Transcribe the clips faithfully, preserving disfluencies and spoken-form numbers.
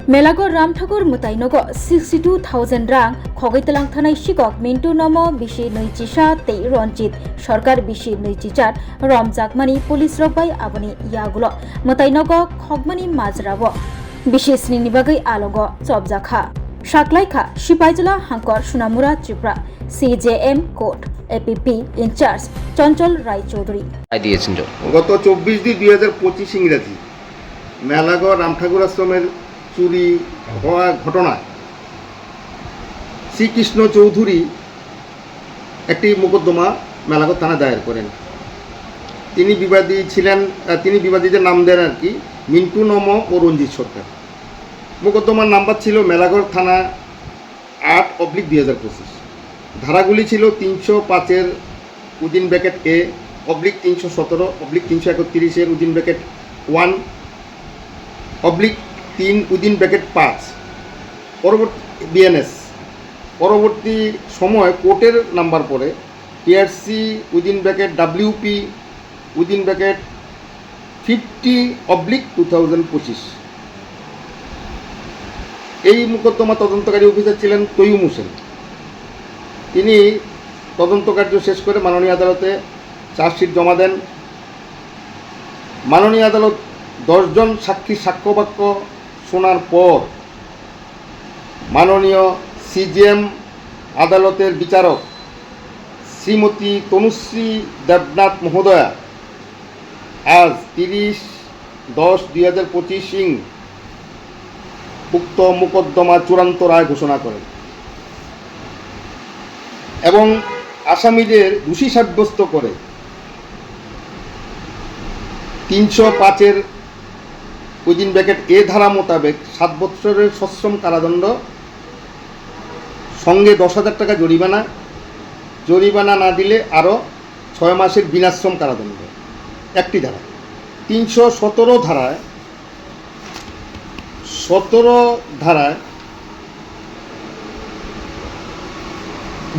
Melago Ramthakur mwtai nogo sixty two thousand rang khogwi twlang thanai sikok Mintu Nomo bisi nwi chisa tei Ranjit Sarkar bisi nwi chichar romjakmani police rok bai aboni yagulo mwtai nogo khogmani majra o bisi snini bagwi alogo chopjakha. Saklaikha Sipaijala Hangkor Sunamura Tripura C J M Court A P P in charge Chanchal Rai Chaudhary. I দিয়েছেন জোর। গত চব্বিশ দুই দুই হাজার পঁচিশ ইংরাজি মেলাগড় রামঠাকুর আশ্রমের চুরি হওয়া ঘটনায় শ্রীকৃষ্ণ চৌধুরী একটি মোকদ্দমা মেলাগড় থানায় দায়ের করেন। তিনি বিবাদী ছিলেন, আহ, তিনি বিবাদীদের নাম দেন আর কি, মিন্টু নম ও রঞ্জিত সরকার। মোকদ্দমার নাম্বার ছিল মেলাগড় থানা আট অবলিক দুই হাজার পঁচিশ। ধারাগুলি ছিল তিনশো পাঁচের উদিন ব্র্যাকেট এ অবলিক তিনশো সতেরো অবলিক তিনশো একত্রিশের উদিন ব্র্যাকেট ওয়ান অবলিক তিন উদিন ব্র্যাকেট পাঁচ। পরবর্তী বিএনএস পরবর্তী সময় কোর্টের নাম্বার পরে টিআরসি উদিন ব্র্যাকেট ডাব্লিউপি উদিন bracket fifty oblique two thousand পঁচিশ। এই মোকদ্দমা তদন্তকারী অফিসার ছিলেন তৈয়ুম হোসেন। তিনি তদন্ত কার্য শেষ করে মাননীয় আদালতে চার্জশিট জমা দেন। মাননীয় আদালত দশজন সাক্ষী সাক্ষ্য বাক্য শোনার পর মাননীয় সিজিএম আদালতের বিচারক শ্রীমতী তনুশ্রী দেবনাথ মহোদয়া আজ তিরিশ দশ দুই হাজার পঁচিশ ইং উক্ত মোকদ্দমা চূড়ান্ত রায় ঘোষণা করেন এবং আসামিদের দোষী সাব্যস্ত করে তিনশো পাঁচের উইদিন ব্র্যাকেট এ ধারা মোতাবেক সাত বছরের সশ্রম কারাদণ্ড, সঙ্গে দশ হাজার টাকা জরিমানা, জরিমানা না দিলে আরও ছয় মাসের বিনাশ্রম কারাদণ্ড। একটি ধারা, তিনশো সতেরো ধারায়, সতেরো ধারায়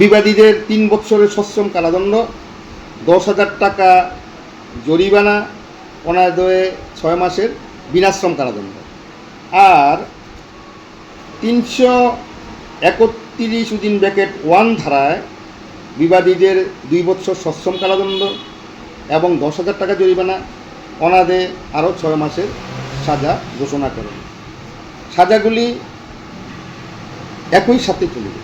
বিবাদীদের তিন বছরের সশ্রম কারাদণ্ড, দশ হাজার টাকা জরিমানা, অনাদয়ে ছয় মাসের বিনাশ্রম কারাদণ্ড। আর তিনশো একত্রিশ উদিন ব্র্যাকেট ওয়ান ধারায় বিবাদীদের দুই বছর সশ্রম কারাদণ্ড এবং দশ হাজার টাকা জরিমানা, অনাদে আরও ছয় মাসের সাজা ঘোষণা করেন। সাজাগুলি একই সাথে চলবে।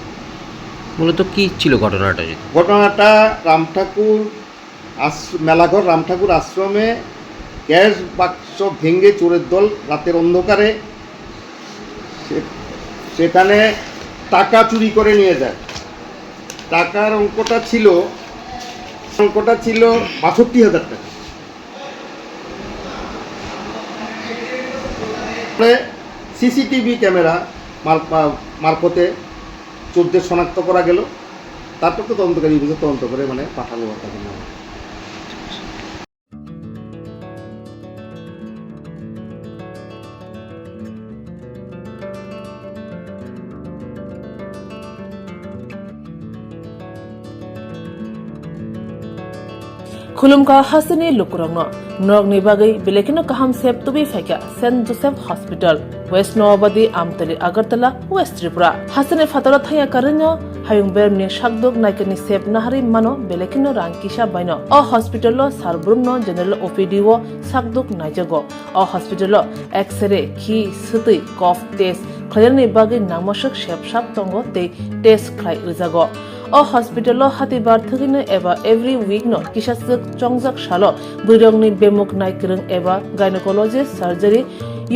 মূলত কি ছিল ঘটনাটা যদি? ঘটনাটা রাম ঠাকুর আশ্র-, মেলাঘর রাম ঠাকুর আশ্রমে ক্যাশ বাক্স ভেঙে চোরের দল রাতের অন্ধকারে সে-, সেখানে টাকা চুরি করে নিয়ে যায়। টাকার অঙ্কটা ছিল, অঙ্কটা ছিল বাষট্টি হাজার টাকা। পরে সিসিটিভি ক্যামেরা মার-, মা-, মারফতে চোরদের শনাক্ত করা গেল। তারপর তো তদন্তকারী অফিসে তদন্ত করে মানে পাঠালো আর তাদের নামে। Khulumkha hasteni lukurokno, norokni bagwi belai kheno kaham sep tubui phaikha Saint Joseph Hospital, West Noabadi, Amtali, Agartala, West Tripura. Hasteni phataro thaya karwino hayung beremni sakduk naikani sep naharwi mano belai kheno rang kisa baino. O hospital-o sar brumno general O P D-o sakduk naijago. O hospital-o X-ray, khi, swtwi, cough test khlainani bagwi nangmaswk sep sap tongo tei test khlai rwjago. O hospital-o hatibar thwgwino eba every week-no kisaswk chongjak salo bwrwirokni bemuk naikwrwng eba gynecology, surgery,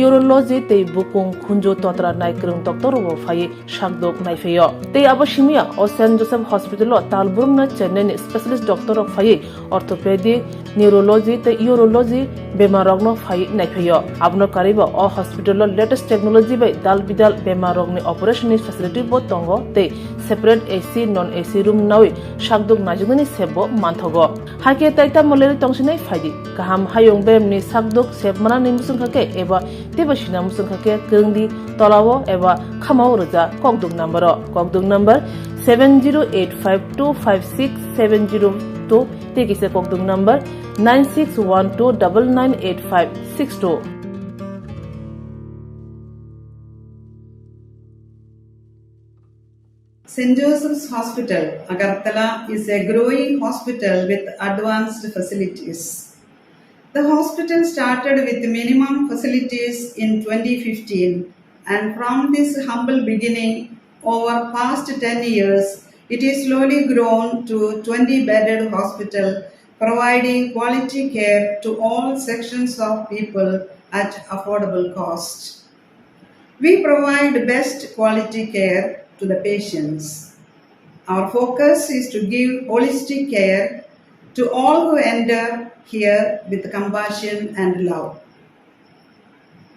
urology tei bukung khunju totra naikwrwng doctor-rokbo phaiwi sakduk naiphaio. Tei abo simiya o Saint Joseph Hospital-o tal brumno Chennai-ni specialist doctor-rok phaiwi orthopedic, neurology tei urology bemarrokno phaiwi naiphaio. Abono karwibo o hospital-o latest technology bai dal bidal bemarrokni operation-ni facility-bo tongo tei separate A C, non A C room nawi sakduk naijaknani sepbo manthogo. Hakhe tai tamo lerwi tongsinai phaidi. Kaham hayung beremni sakduk sep manani muchungkha khe eba teibo sina muchungkha khe kwrwngdi tolao eba khamao rwja kokduk number-o. Kokduk number seven zero eight five two five six seven zero two tei kisa kokduk number nine six one two double nine eight five six two. Saint Joseph's Hospital, Agartala is a growing hospital with advanced facilities. The hospital started with minimum facilities in twenty fifteen, and from this humble beginning, over past ten years, it is slowly grown to twenty bedded hospital, providing quality care to all sections of people at affordable cost. We provide best quality care to the patients. Our focus is to give holistic care to all who enter here with compassion and love.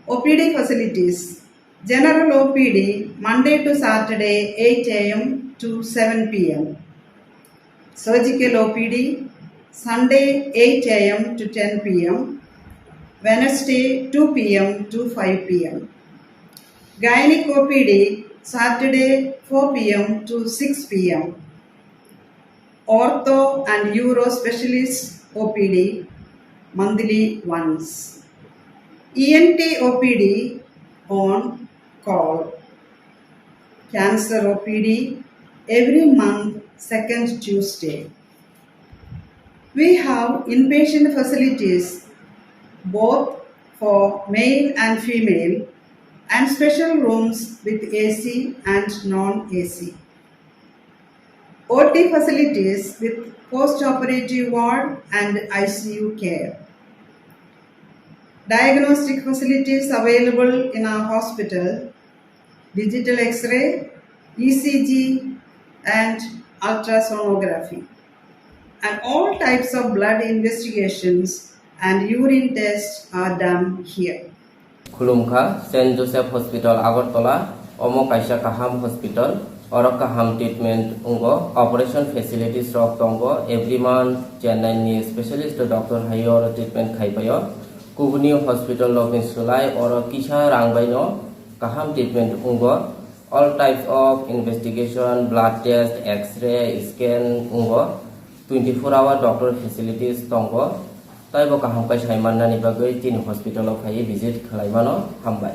O P D facilities. General O P D, Monday to Saturday, eight a m to seven p m. Surgical O P D, Sunday, eight a m to ten p m, Wednesday, two p m to five p m. Gynec O P D, Saturday, four p m to six p m. Ortho and Uro Specialist O P D, monthly once. E N T O P D on call. Cancer O P D, every month, second Tuesday. We have inpatient facilities both for male and female, and special rooms with A C and non-A C. O T facilities with post-operative ward and I C U care. Diagnostic facilities available in our hospital: digital X-ray, E C G, and ultrasonography. And all types of blood investigations and urine tests are done here. Khulumkha, Saint Joseph Hospital, Agartala. Omo kaisa kaham hospital. Oro kaham treatment wngo. Operation facilities rok tongo. Every month Chennai ni specialist doctor hai oro treatment khai paio. Kubuni hospital rok ni swlai oro kisa rang bai no kaham treatment wngo. All types of investigation, blood test, X-ray, scan wngo. Twenty four hour doctor facilities tongo. Taibo kaham kai sai mannani bagwi chini hospital o phaiwi visit khlai mano. Hambai.